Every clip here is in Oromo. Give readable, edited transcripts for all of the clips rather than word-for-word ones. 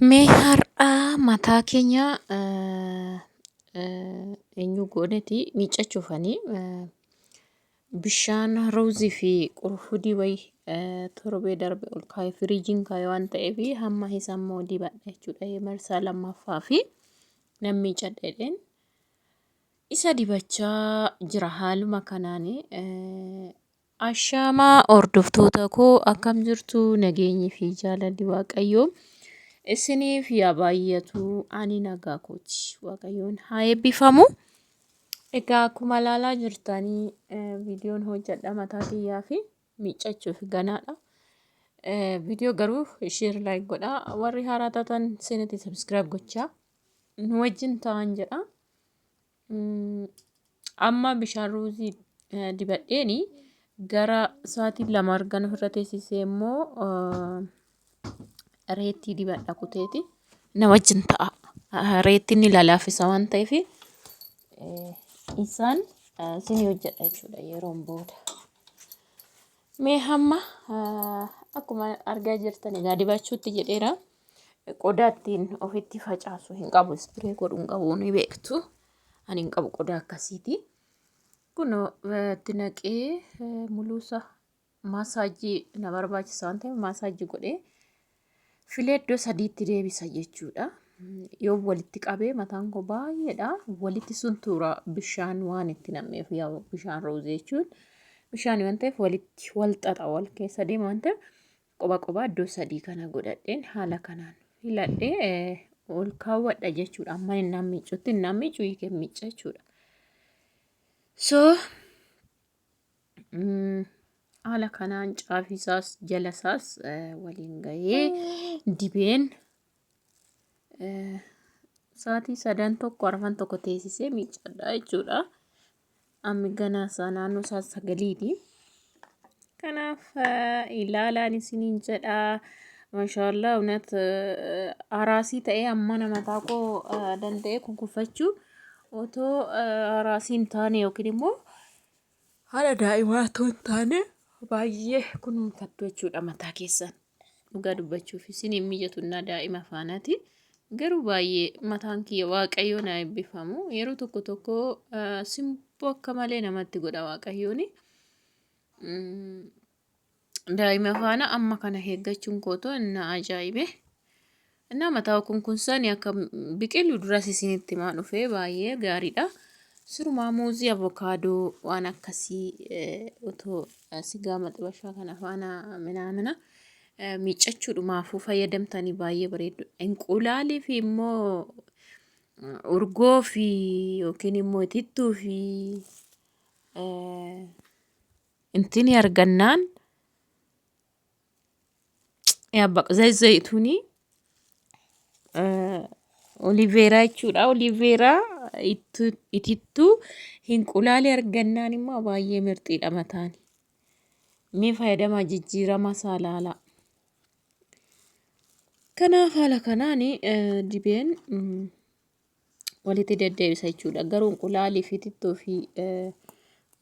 Mee har'aa mataa keenya eenyu gooneti miiccachuufani bishaan ruuzii fi qurfudii wayii torbee darbe ol kaa'ee firiijiin kaa'ee waan ta'eef hamma isa immoo dibadha jechuudha. Marsaa lammaffaa fi nan miiccadha jedheen isa dibachaa jira haaluma kanaan. Ashaamaa hordoftoota koo, akkam jirtu? Nageenyi fi jaalalli Waaqayyoo isiniif yaa baay'atu. Ani nagaa kooti, Waaqayyoon haa eebbifamu. Egaa akkuma ilaalaa jirtanii viidiyoon hojjedha mataa kiyyaa fi miiccachuuf ganaadha. Viidiyoo garuu share, like godhaa, warri haaraa taatan seenatti subscribe gochaa nu wajjin ta'an jedha. Amma bishaan ruuzii dibadheeni gara sa'aatii 2 argan ofirra teessisee immoo reettii dibadha kuteeti. Na wajjin ta'a. Reettiin ni lalaafisa waan ta'eef isaan isinii hojjedha jechuudha yeroon booda. Mee hamma akkuma argaa jirtan egaa dibachuutti jedheera. Qodaa ittiin ofitti facaasu hin qabu, ispiree godhu hin qabu, ni beektu. Ani hin qabu qodaa akkasiiti. Kunoo itti naqee muluusa maasaajii na barbaachisa waan ta'eef maasaajii godhee filee iddoo sadiitti deebisa jechuudha. Yoo walitti qabee mataan koo baay'eedha. Walitti suntuura bishaan waan itti nam'eef, yaa bishaan ruuzii jechuun bishaan waan ta'eef walitti wal xaxa, wal keessa deema waan ta'eef qoba qobaa iddoo sadii kana godhadheen haala kanaan filadhee ol kaawwadha jechuudha. Amma innaan miicutti innaan miicu hiikee miicca jechuudha. So haala kanaan caafisaas jalasaas waliin gahee dibeen sa'aatii sadan tokko arfan tokko teessisee miiccadha jechuudha. Ammi ganaa isaa naannoo isaa 9ti. Kanaaf ilaalaan isiniin jedha. Maashaallah, እውነት araasii ta'ee amma mataa koo danda'ee kukuffachuu otoo araasii hin taane yookiin immoo haadha daa'imaa otoo hin taane baay'ee kunuunfattu jechuudha mataa keessan. Dhugaa dubbachuuf isin hin mijatu innaa daa'ima faanaati. Garuu baay'ee mataan kiyya Waaqayyo na eebbifamu. Yeroo tokko tokko simboo akka malee namatti godha Waaqayyooni. Daa'ima faana amma kana eeggachuun kootoo na ajaa'ibe. Innaa mataa kunkunsaan akka biqilu duras isinitti himaa dhufee baay'ee gaariidha. Sirumaa muuzii, avokaadoo waan akkasii otoo sigaa maxibashaa kana faana minaamina miiccachuudhumaafuu fayyadamtanii baay'ee bareedu. Inqulaalii fi immoo urgoo fi yookiin immoo itittuu fi intini argannaan zayituunii oliveeraa jechuudha. Oliveeraa itittuu hinqulaalii argannaan immoo baay'ee mirxiidha mataan. Mee fayyadamaa, jijjiirama isaa ilaalaa. Kanaaf haala kanaan dibeen walitti deddeebisa jechuudha. Garuu inqulaalii fi itittoo fi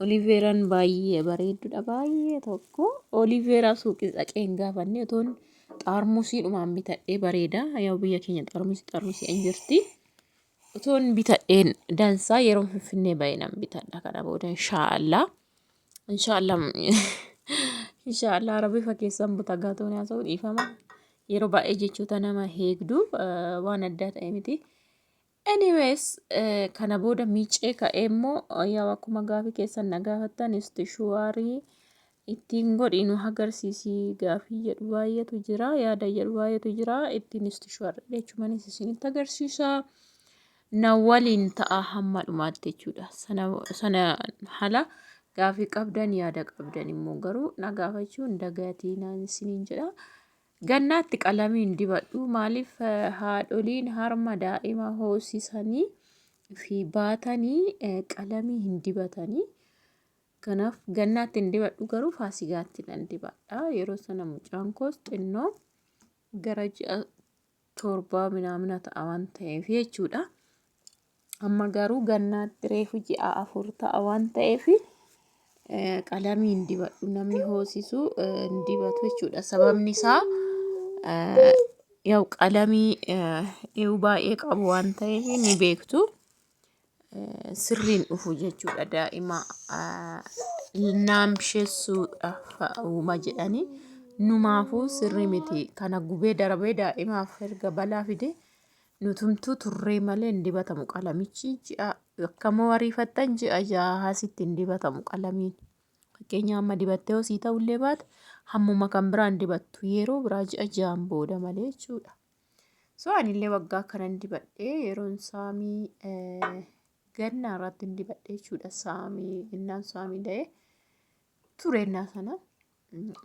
oliveeraan baay'ee bareeddudha. Baay'ee tokko oliveeraa suuqii dhaqee hin gaafanne, otoon xaarmusiidhumaan bitadhee bareeda. Yaa biyya keenya xaarmusii xaarmusii hin jirti. Otoon bitadheen dansaa, yeroo Finfinnee ba'e nan bitadha kana booda inshaallah. Inshaallah, inshaallah Rabbi fakkeessan buta gaatoon haasa'u dhiifama. Yeroo baay'ee jechoota nama eegdu waan addaa ta'e miti. Anyways, kana booda miicee ka'ee immoo yaa akkuma gaafii keessan na gaafattan istishuwaarii ittiin godhi nu agarsiisi gaafii jedhu baay'eetu jira, yaada jedhu baay'eetu jira. Ittiin istishuwaar jechuumanis isinitti agarsiisa. Na waliin ta'a hamma dhumaatti jechuudha. Sana haala gaafii qabdan, yaada qabdan immoo garuu na gaafachuu hin dagatinaan isiniin jedha. Gannaatti qalamii hin dibadhu. Maaliif? Haadholiin harma daa'ima hoosisanii fi baatanii qalamii hin dibatanii. Kanaaf gannaatti hin dibadhu, garuu faasigaatti nan dibadha. Yeroo sana mucaan koos xinnoo gara ji'a 7 minaamina ta'a waan ta'eef jechuudha. Amma garuu gannaatti reefu ji'a 4 ta'a waan ta'eef qalamii hin dibadhu. Namni hoosisu hin dibatu jechuudha. Sababni isaa Yaa'u qalamii dhiyuu baay'ee qabu waan ta'eef ni beektu. Sirriin dhufu jechuudha daa'ima naamsheessuudhaaf uuma jedhanii numaafuu sirrii miti kana gubee darbee daa'imaaf erga balaa fide nutumtuu turree malee hin dibatamu qalamichi ji'a akkama ariifattan ji'a jahaasitti hin dibatamu qalamiin. Fakkeenya amma dibattee hosii ta'ullee baate hammuma kan biraan dibattu yeroo biraa ji'a ja'an booda malee jechuudha. So anillee waggaa kanan dibadhee yeroon saamii gannaa irratti hin dibadhe jechuudha. Saamii innaan saamii da'ee ture innaa sana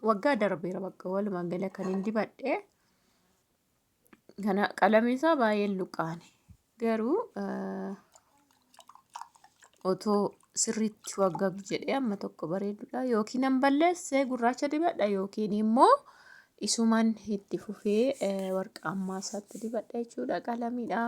waggaa darbeera bakka walumaa gala kan hin dibadhe. Kana qalamni isaa baay'ee luqqaane garuu otoo sirriitti waggag jedhee amma tokko bareedudha. Yookiin nan balleessee gurraacha dibadha yookiin immoo isuman itti fufee warqaammaa isaatti dibadha jechuudha qalamiidha.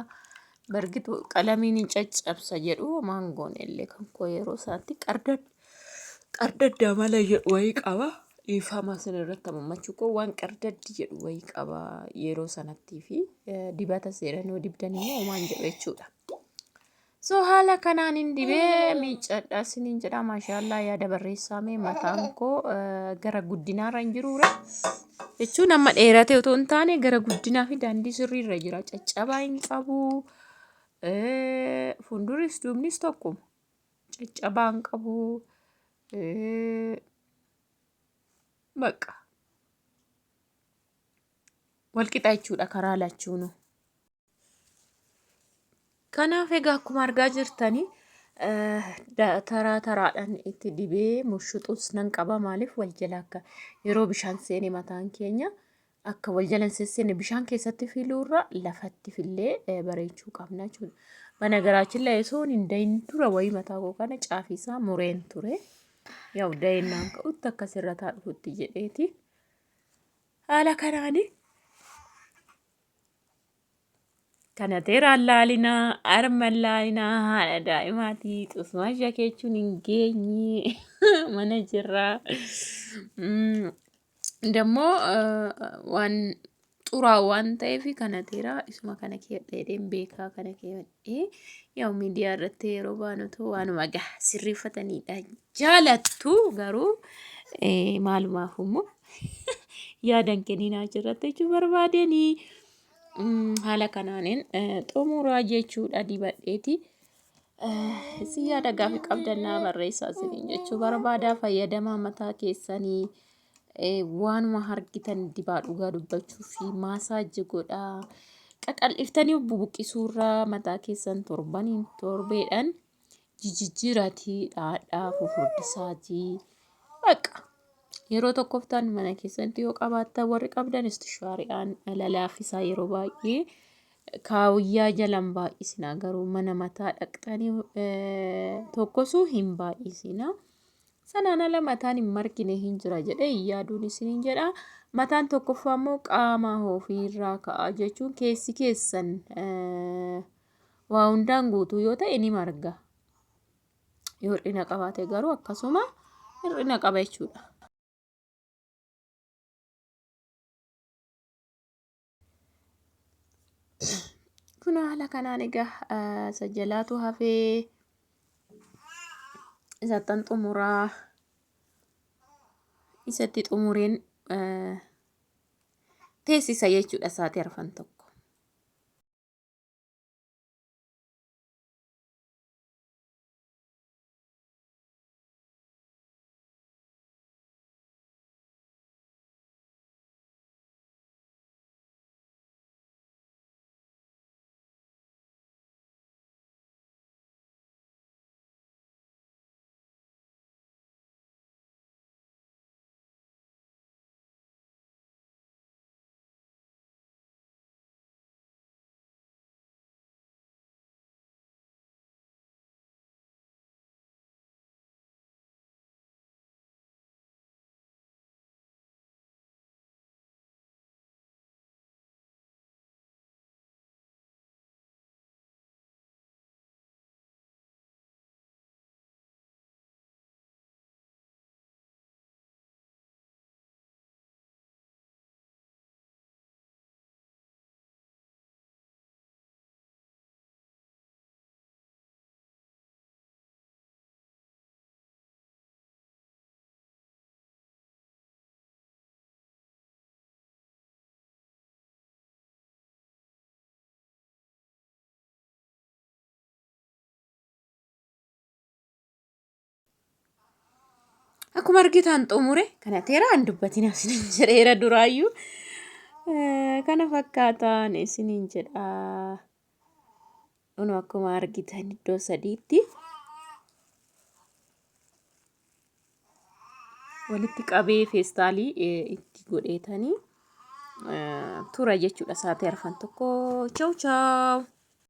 Bargitu qalamiin hin caccabsa jedhu maangoon illee kan koo yeroo isaatti qardadda mala jedhu wayii qaba. Dhiifama isin irratti hamummachuu koo waan qardaddi jedhu wayii qaba yeroo sanattii fi dibata seeraan yoo dibdan immoo homaan jedhu jechuudha. So haala kanaan hin dibee miiccadha isiniin jedha maashaallaa yaada barreessaa mee mataan koo gara guddinaarra hin jiruura. Jechuun amma dheerate otoo hin taane gara guddinaa fi daandii sirriirra jira. Caccabaa hin qabu. Fuuldurris duubnis tokkuma. Caccabaa hin qabu. Bakka walqixa jechuudha karaa lachuunuu. Kanaaf egaa akkuma argaa jirtanii taraa taraadhaan itti dibee mushuxus nan qaba maaliif wal jala akka yeroo bishaan seene mataan keenya akka wal jala hin sesseenne bishaan keessatti filuurra lafatti fillee bareechuu qabna jechuudha. Bana garaachin la'ee osoon hin dahin dura wayii mataa koo kana caafii isaa mureen ture. Yaa'u da'innaan ka'utti akka sirrataa dhufutti jedheeti. Haala kanaani Kana teeraan laalinaa, arman laalinaa, haadha daa'imaatii, xusmaa shakeechuun hin geenye mana jirraa. Dammoo waan xuraa'u waan ta'eef kana teeraa isuma kana keewwadhee beekaa kana keewwadhee yaa miidiyaa irratti yeroo baanutu waanuma gaha sirreeffataniidha jaalattu garuu maalumaaf immoo yaadan kenninaa jirratti jechuu barbaadeenii. Haala kanaanin xumuraa jechuudha dibadheeti. Isin yaada gaafii qabdan naa barreessaa isiniin jechuu barbaada. Fayyadamaa mataa keessanii waanuma argitan dibaa dhugaa dubbachuu fi maasaajii godhaa. Qaqal'iftanii bubuqqisuurraa mataa keessan torbaniin torbeedhaan jijijjiiraatii dhaadhaa fufurdisaatii baqa. Yeroo tokkoftaan mana keessatti yoo qabaattan warri qabdan istishaari'aan lalaaffisaa yeroo baay'ee kaawuyyaa jalan baay'isinaa garuu mana mataa dhaqxanii tokkosuu hin baay'isinaa. Sanaan ala mataan hin margine hin jira jedhee hin yaaduun isiniin jedha. Mataan tokkoffaa immoo qaama ofiirraa ka'a jechuun keessi keessan waa hundaan guutuu yoo ta'e ni marga. Yoo hir'ina qabaate garuu akkasuma hir'ina qaba jechuudha. Kun haala kanaan egaa isa jalaatu hafee isattan xumuraa isatti xumureen teessisa jechuudha sa'aatii arfan tokko. Akkuma argitan xumure kana teeraan dubbatinaa isiniin jedheera duraayyuu. Kana fakkaataan isiniin jedha. Kun akkuma argitan iddoo sadiitti walitti qabee feestaalii itti godheetanii tura jechuudha sa'aatii arfan tokko. Chaw chaw.